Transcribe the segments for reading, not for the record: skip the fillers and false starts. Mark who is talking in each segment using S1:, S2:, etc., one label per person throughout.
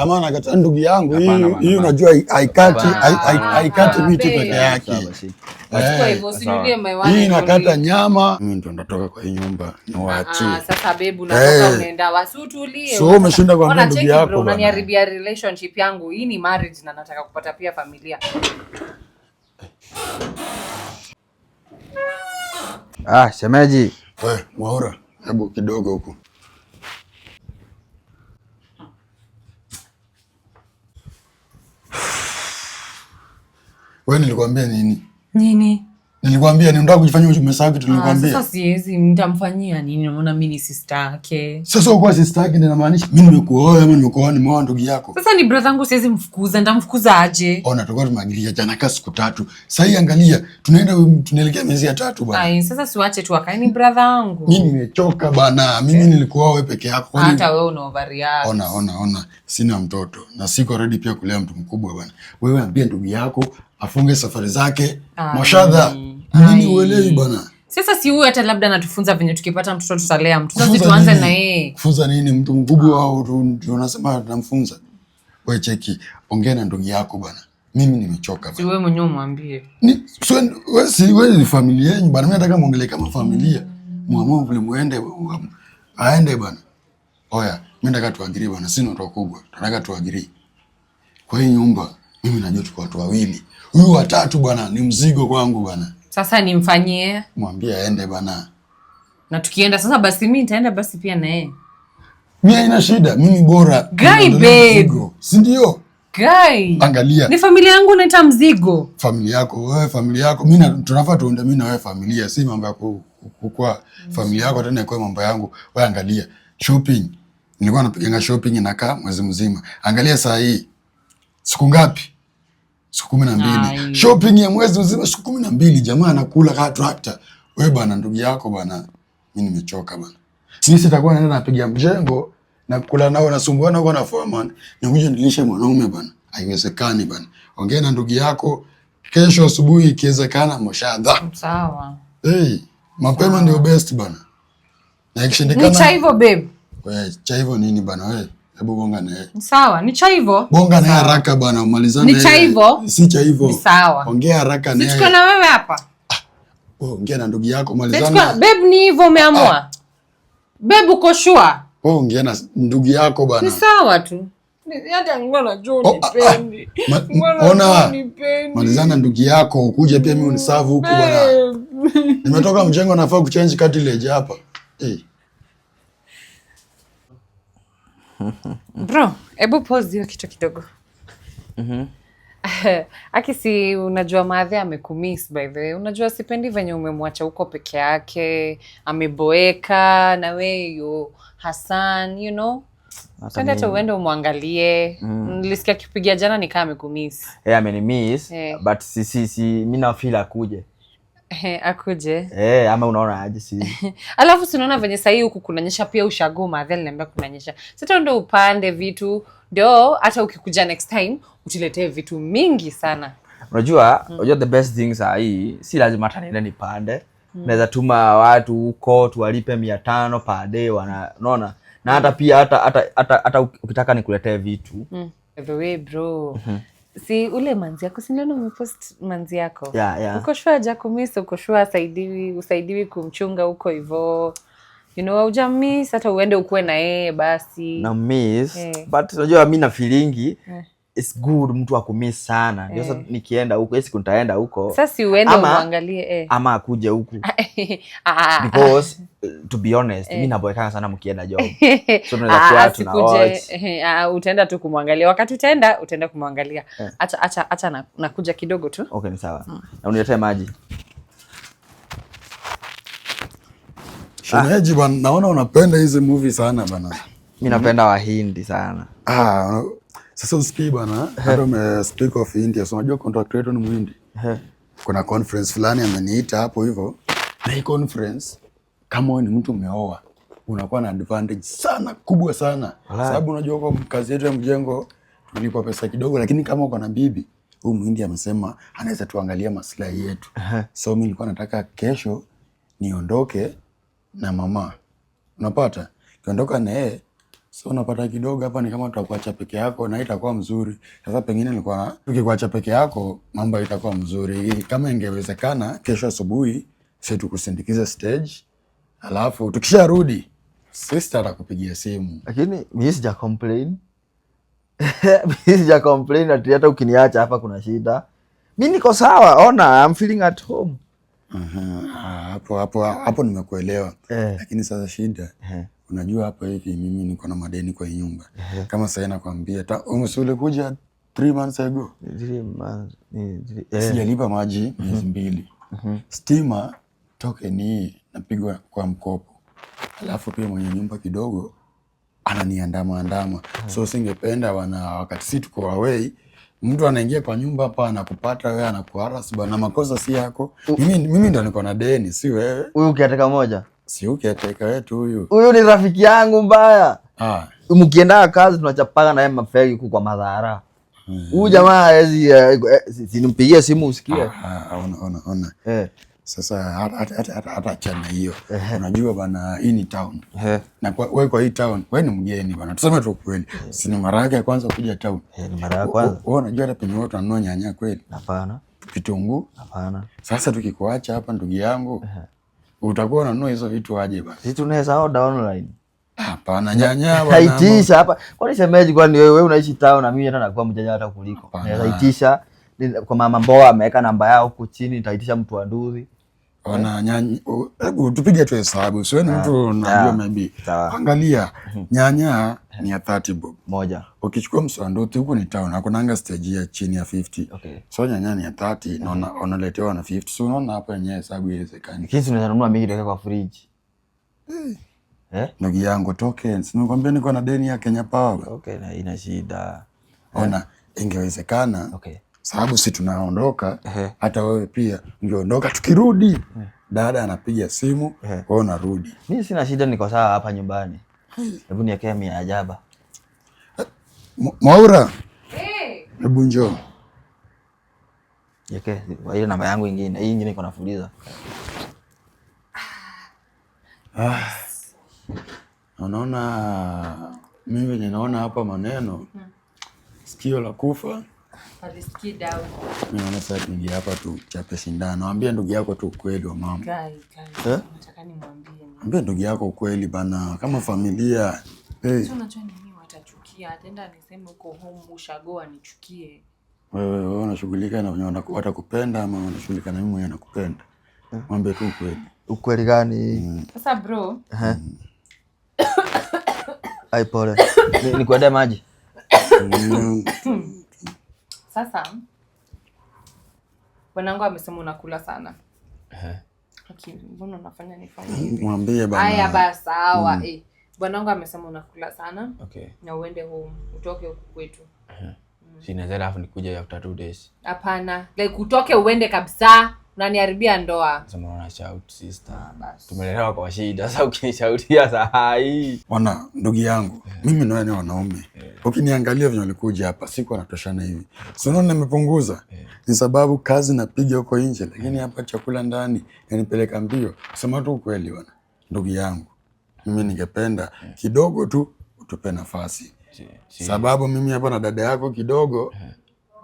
S1: Kama nakataa ndugu yangu hii
S2: Hapana, bana,
S1: hii
S2: bana.
S1: Unajua haikati
S2: Hapana.
S1: haikati miti
S3: Ah,
S1: peke yake.
S2: Sawa basi.
S3: Chukua hivyo, usinunulie my one
S1: Hii
S3: and
S1: inakata
S3: only.
S1: nyama. Mimi ndo ndatoka kwa hii nyumba niwaachie.
S3: Ah, sasa babe unatoka
S1: Eh.
S3: unaenda wapi? Utulie.
S1: So, umeshinda kuambia
S3: Ona,
S1: ndugu
S3: cheki
S1: yako
S3: bro,
S1: bana.
S3: unaniharibia relationship yangu. Hii ni marriage na nataka kupata pia familia.
S2: Ah, shemeji.
S1: We, Mwaura, hebu kidogo huku. We, nilikwambia nini?
S3: Nini?
S1: Nilikwambia ni unataka kujifanya umesahau kitu
S3: Ah,
S1: nilikwambia.
S3: sasa siwezi, nitamfanyia nini? Unaona mimi ni sister yake.
S1: Sasa uko sister yake ndio inamaanisha mimi nimekuoa ama nimekuoa nimeoa ndugu yako.
S3: Sasa ni brother yangu, siwezi mfukuza, nitamfukuza aje?
S1: Ona, tulikuwa tumeagilia jana kaa siku 3. Sasa hii angalia, tunaenda tunaelekea miezi ya 3 bwana.
S3: Ai, sasa siwache tu akae, ni brother wangu.
S1: Mimi nimechoka bana. Mimi nilikuoa wewe peke yako. Kwani
S3: Hata wewe una overreact.
S1: Ona, ona, ona, sina mtoto na siko ready pia kulea mtu mkubwa bana. Wewe ambie ndugu yako afunge safari zake.
S3: Ai.
S1: Moshadha, nini uelewi bana?
S3: Sasa si huyu hata labda anatufunza venye tukipata mtoto tutalea mtoto. Sasa
S1: Kufunza
S3: tuanze
S1: nini?
S3: na yeye.
S1: Kufunza nini? Mtu mkubwa au tunasema tunamfunza? Wewe cheki, ongea na ndugu yako bana. Mimi nimechoka
S3: Si
S1: bana.
S3: wewe mwenyewe umwambie.
S1: Ni so, wewe si wewe ni familia yenu bana. Mimi nataka muongelee kama familia. Muamue vile muende, aende bana. Oya, mimi nataka tuagree bana, sisi ni watu wakubwa. Nataka tuagree. Kwa hii nyumba mimi najua tuko watu wawili. Huyu watatu bwana ni mzigo kwangu bana.
S3: Sasa nimfanyie?
S1: Mwambie aende bana.
S3: Na tukienda sasa basi mimi nitaenda basi pia na yeye.
S1: Mimi haina shida, mimi bora.
S3: Guy,
S1: niondolee
S3: babe.
S1: mzigo. Si ndio?
S3: Guy.
S1: Angalia.
S3: Ni familia yangu naita mzigo.
S1: Familia yako, wewe familia yako. Mimi tunafaa tuende mimi na wewe familia, si mambo ya kukua familia yako tena ikuwe mambo yangu. Wewe angalia shopping. Nilikuwa napiga shopping inakaa mwezi mzima. Angalia saa hii. Siku ngapi? Siku 12.
S3: Ai.
S1: Shopping ya mwezi mzima siku 12, jamaa anakula kama tractor. Wewe bana ndugu yako bana, mimi nimechoka bana. Mimi sitakuwa naenda napiga mjengo na kula nao nasumbuana huko na foreman, nikuje nilishe mwanaume bana. Haiwezekani bana. Ongea na ndugu yako kesho asubuhi ikiwezekana moshadha.
S3: Sawa.
S1: Hey, mapema ndio best bana. Na ikishindikana
S3: Ni cha hivyo babe.
S1: Wewe cha hivyo nini bana wewe? Hebu bonga na yeye.
S3: Sawa, ni cha hivyo.
S1: Bonga naye haraka bana, umalizane.
S3: Ni cha hivyo?
S1: Si cha hivyo.
S3: Ni sawa.
S1: Ongea haraka naye.
S3: Sichukua na wewe hapa.
S1: Wewe ongea na ndugu yako
S3: Sichukua,
S1: malizana.
S3: babe ni hivyo umeamua. Babe uko sure?
S1: Wewe ongea na ndugu yako bana.
S3: Ni sawa tu. Hata nilikuwa najua
S1: Oh, ah, ah.
S3: unipendi.
S1: Ona. Malizana ndugu yako ukuje pia mimi uniserve huku bana. Nimetoka mjengo nafaa kuchange cartilage hapa. Eh.
S3: Bro, hebu pause hiyo kitu kidogo. Aki si unajua maadhi amekumiss by the way. Unajua sipendi venye umemwacha huko peke yake, ameboeka na we yo Hassan, you know. Sasa hata uende umwangalie. Nilisikia akipigia jana nikaa amekumiss.
S2: Eh, amenimiss but si mimi na feel akuje.
S3: Akuje.
S2: Ama unaona aje si?
S3: Alafu si unaona venye sahii huku kunanyesha pia ushago maadhi aliniambia kunanyesha. Sasa ndio upande vitu ndio hata ukikuja next time utuletee vitu mingi sana.
S2: Unajua, unajua the best thing saa hii si lazima hata niende nipande. Naweza tuma watu huko tuwalipe 500 per day wana, unaona? Na hata pia hata ukitaka nikuletee vitu.
S3: By the way bro. Si ule manzi yako, si niliona umepost manzi yako?
S2: Yeah, yeah.
S3: Uko sure hajakumiss, uko sure usaidiwi kumchunga huko hivyo. You know, haujamiss hata uende ukuwe na yeye basi.
S2: Na miss, but unajua mimi na feelingi it's good mtu akumiss sana. Ndio sasa nikienda huko, siku nitaenda huko.
S3: Sasa si uende umwangalie,
S2: Ama akuje huku. Because to be honest, mimi naboekana sana mkienda job. So tunaweza kuwa tuna watch.
S3: Utaenda tu kumwangalia. Wakati utaenda kumwangalia. Acha, acha, acha nakuja kidogo tu.
S2: Okay, ni sawa. Na uniletee maji.
S1: Shemeji bana, naona unapenda hizi movie sana bana.
S2: Mimi napenda Wahindi sana.
S1: Sasa usikii bana, hata ume speak of India. So unajua contract wetu ni Muhindi. Kuna conference fulani ameniita hapo hivyo. Na hii conference kama wewe ni mtu umeoa, unakuwa na advantage sana kubwa sana. Sababu unajua kwa kazi yetu ya mjengo tunalipwa pesa kidogo, lakini kama uko na bibi, huyu Muhindi amesema anaweza tuangalia maslahi yetu. So mimi nilikuwa nataka kesho niondoke na mama. Unapata? Kiondoka na yeye So unapata kidogo hapa ni kama tutakuacha peke yako na itakuwa mzuri. Sasa pengine nilikuwa tukikuacha peke yako mambo itakuwa mzuri. Kama ingewezekana kesho asubuhi sisi tukusindikize stage, alafu tukisharudi sister atakupigia simu.
S2: Lakini mimi sija complain. Mimi sija complain ati hata ukiniacha hapa kuna shida. Mimi niko sawa, ona I'm feeling at home.
S1: Aha, hapo hapo hapo nimekuelewa. Lakini sasa shida, unajua hapa hivi mimi niko na madeni kwa hii nyumba. Kama sasa nakwambia, ulikuja 3 months ago.
S2: 3 months,
S1: Sijalipa maji miezi 2. Stima token hii napigwa kwa mkopo. Alafu pia mwenye nyumba kidogo ananiandama andama. So singependa wana wakati si tuko away, mtu anaingia kwa nyumba hapa anakupata wewe anakuharass bwana, makosa si yako. Mimi ndo niko na deni, si wewe.
S2: Huyu ukiateka moja.
S1: Si ukiateka wetu huyu.
S2: Huyu ni rafiki yangu mbaya.
S1: Ah.
S2: Mkienda kazi tunachapaga na yeye mafegi huku kwa madhara. Huyu jamaa hawezi si nimpigie simu usikie.
S1: Ah, ona ona ona. Sasa hata achana hiyo. Unajua bana, hii ni town. Na kwa wewe kwa hii town, wewe ni mgeni bana. Tuseme tu kweli. Si ni mara yake ya kwanza kuja town?
S2: Ni mara ya kwanza.
S1: Wewe unajua hata penye watu wanunua nyanya kweli?
S2: Hapana.
S1: Kitunguu?
S2: Hapana.
S1: Sasa tukikuacha hapa ndugu yangu, utakuwa unanunua hizo vitu aje bana?
S2: Sisi tunaweza order online.
S1: Hapana, nyanya bana.
S2: Naitisha hapa. Kwani shemeji, kwani wewe unaishi town na mimi hata nakuwa mjanja hata kuliko.
S1: Hapana.
S2: Naitisha kwa mama mboga ameweka namba yao huku chini, nitaitisha mtu wa nduthi.
S1: Ona nyanya, hebu tupige tu hesabu. Sio ni mtu unajua maybe.
S2: Sawa.
S1: Angalia, nyanya ni ya 30 bob.
S2: Moja.
S1: Ukichukua mswanduti huku ni town, hakunanga stage ya chini ya 50. So nyanya ni ya 30 na unaletewa na 50. So unaona hapa yenyewe hesabu haiwezekani.
S2: Lakini tunaweza nunua mingi tuweke kwa fridge.
S1: Ndugu yangu tokens, nikwambia niko na deni ya Kenya Power.
S2: Okay, na ina shida.
S1: Ona, ingewezekana. Sababu si tunaondoka, hata wewe pia ungeondoka, tukirudi dada anapiga simu, wewe unarudi.
S2: Mimi sina shida, niko sawa hapa nyumbani. Hebu niwekee mia ajaba.
S1: Mwaura.
S3: Hey.
S1: Hebu njoo.
S2: Niwekee kwa ile namba yangu nyingine. Hii nyingine iko na fuliza.
S1: Unaona mimi venye naona hapa maneno sikio la kufa.
S3: Palisikii down.
S1: Mimi naona sasa tuingie hapa tu chape sindano. Ambia ndugu yako tu ukweli wa mambo.
S3: Guy, guy. Nataka nimwambie nini?
S1: Ambia ndugu yako ukweli bana, kama familia. Hey.
S3: Sio, unajua nini watachukia. Ataenda niseme huko home ushago anichukie.
S1: Wewe unashughulika na wenye watakupenda ama unashughulika na mimi mwenye nakupenda? Mwambie tu ukweli.
S2: Ukweli gani?
S3: Sasa bro.
S2: Ai pole. Nikuendee maji.
S3: Sasa bwanangu amesema unakula sana. Okay, mbona unafanya nifanye hivi?
S1: Mwambie bana.
S3: Haya basi sawa. Bwanangu amesema unakula sana. Na uende home, utoke huku kwetu.
S4: Si naweza alafu nikuje after 2 days.
S3: Hapana, like utoke uende kabisa. Unaniharibia ndoa.
S4: Sasa unaona shout sister.
S3: Ah, basi.
S4: Tumelelewa kwa shida. Sasa ukinishautia saa hii.
S1: Bwana ndugu yangu, mimi na wewe ni wanaume. Ukiniangalia venye ulikuja hapa, siku anatoshana hivi. Si unaona nimepunguza? Ni sababu kazi napiga huko nje, lakini hapa chakula ndani yanipeleka mbio. Sema tu ukweli bwana, ndugu yangu. Mimi ningependa kidogo tu utupe nafasi. Sababu mimi hapa na dada yako kidogo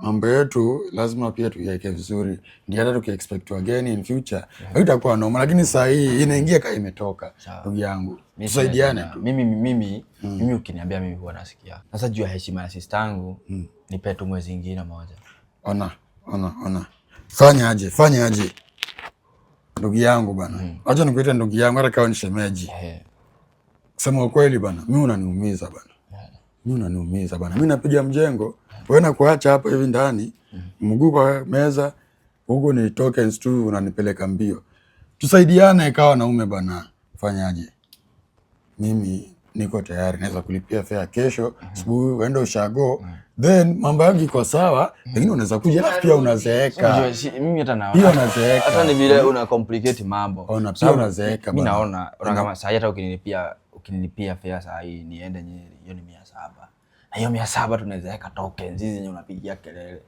S1: mambo yetu lazima pia tuiweke vizuri, ndio hata tukiexpect wageni in future haitakuwa noma, lakini saa hii inaingia kama imetoka. Ndugu yangu,
S4: Mimi
S1: tusaidiane
S4: sina
S1: tu.
S4: Mimi ukiniambia mimi huwa nasikia. Sasa juu ya heshima ya sister yangu, nipe tu mwezi mwingine moja.
S1: Ona, ona, ona. Fanya aje, fanya aje. Ndugu yangu bana. Acha nikuite ndugu yangu hata kama ni shemeji. Sema ukweli bana, mimi unaniumiza bana. Mimi unaniumiza bana. Mimi napiga mjengo, wewe nakuacha hapa hivi ndani, mguu kwa meza, huku ni tokens tu unanipeleka mbio. Tusaidiane kawa wanaume bana. Fanyaje? Mimi niko tayari, naweza kulipia fare kesho asubuhi uende ushago, then mambo yangu iko sawa, lakini unaweza kuja alafu pia unazeeka.
S4: Unajua, mimi hata naona.
S1: Pia unazeeka.
S4: Hata ni vile una complicate mambo.
S1: Ona, pia
S4: Sababu
S1: unazeeka
S4: mimi
S1: bana.
S4: naona, unaona kama saa hii hata ukinilipia fare saa hii niende Nyeri, hiyo ni 700. Na hiyo 700 tunaweza weka tokens hizi zenye unapigia kelele.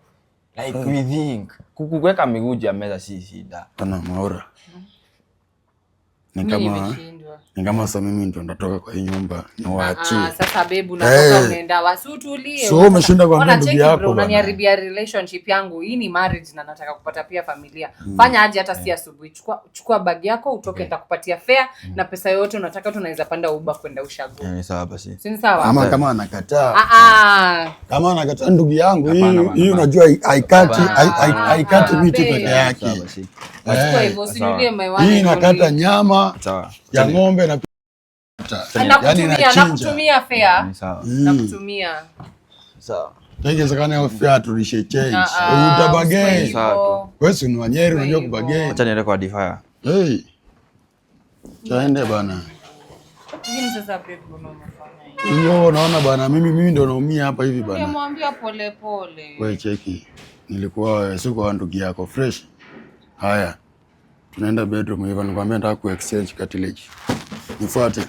S4: Like we think kuweka miguu juu ya meza si shida.
S1: Ana Maura. Ni
S3: Mimi
S1: kama
S3: nimeshindwa. Unashindwa.
S1: Ni kama sasa mimi ndo ndatoka kwa hii nyumba niwaachie.
S3: Ah, sasa babe unatoka
S1: Hey.
S3: unaenda wapi? Utulie.
S1: So, umeshinda kuambia
S3: Ona,
S1: ndugu
S3: cheki
S1: yako
S3: bro,
S1: bana.
S3: unaniharibia relationship yangu. Hii ni marriage na nataka kupata pia familia. Fanya aje hata si asubuhi. Chukua bag yako utoke, nitakupatia fare na pesa yoyote unataka, tunaweza panda Uber kwenda ushago.
S2: Eh, ni sawa basi.
S3: Si ni sawa?
S1: Ama kama anakataa,
S3: Ah ah.
S1: kama anakataa ndugu yangu, hii
S2: Hapana,
S1: hii
S2: hapana.
S1: unajua haikati haikati miti
S3: Babe.
S1: peke yake.
S2: Sawa basi.
S3: Chukua hivyo, usinunulie my one
S1: Hii
S3: and
S1: inakata
S3: only.
S1: nyama
S2: Sawa.
S1: ya ng'ombe na yani
S3: Nakutumia,
S1: inachinja.
S3: nakutumia fare.
S2: Ni sawa.
S3: Nakutumia.
S2: Sawa.
S1: Ikiwezekana hiyo fare turudishe change.
S3: Ah, ah,
S1: Utabagain.
S3: usiwe hivyo.
S1: Wewe si ni Wanyeri unajua
S3: hivyo.
S1: kubagain.
S2: Acha niende kwa Defire.
S1: Hey. Chaende bana.
S3: Lakini sasa babe, mbona unafanya hivi?
S1: Hiyo unaona bana, mimi ndo naumia hapa hivi bana.
S3: Ungemwambia pole pole.
S1: Wewe cheki. Nilikuwa si kwa ndugu yako fresh. Haya. Tunaenda bedroom hivyo, nikwambia nataka ku exchange cartilage. Nifuate.